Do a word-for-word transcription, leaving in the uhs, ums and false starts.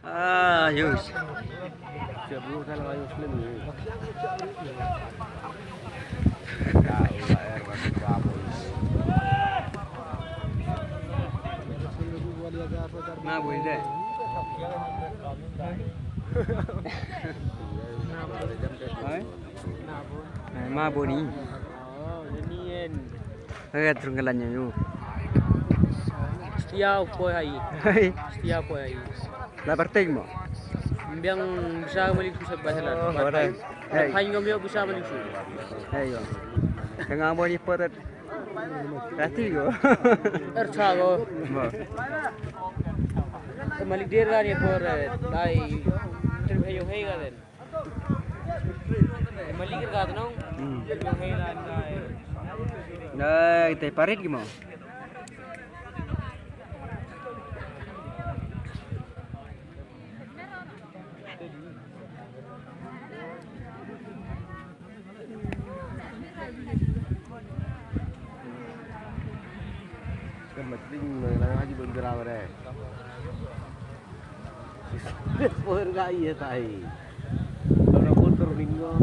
Ah, yus. Ma bun de. Hai? Hai, ma bun ni. Hai, terung kelan yu. Setia poi hai. Hai. Setia poi hai. La partai mo. Biang bisa malik susah basalan. Oh, alright. Hai. Hai ngom yo bisa malik su. Hai yo. Tengah mo ni potat. Rati go. Ercha go. Mo. Malik dir kan ye por dai. Terus hayo hai kan. Malik ka tnong. Hmm. Yung hai kan dai. Dai, te parit ki mo. Kan mesti mengenai lagi belum gerak pada. Power ka iya tai. Ora puter minggu.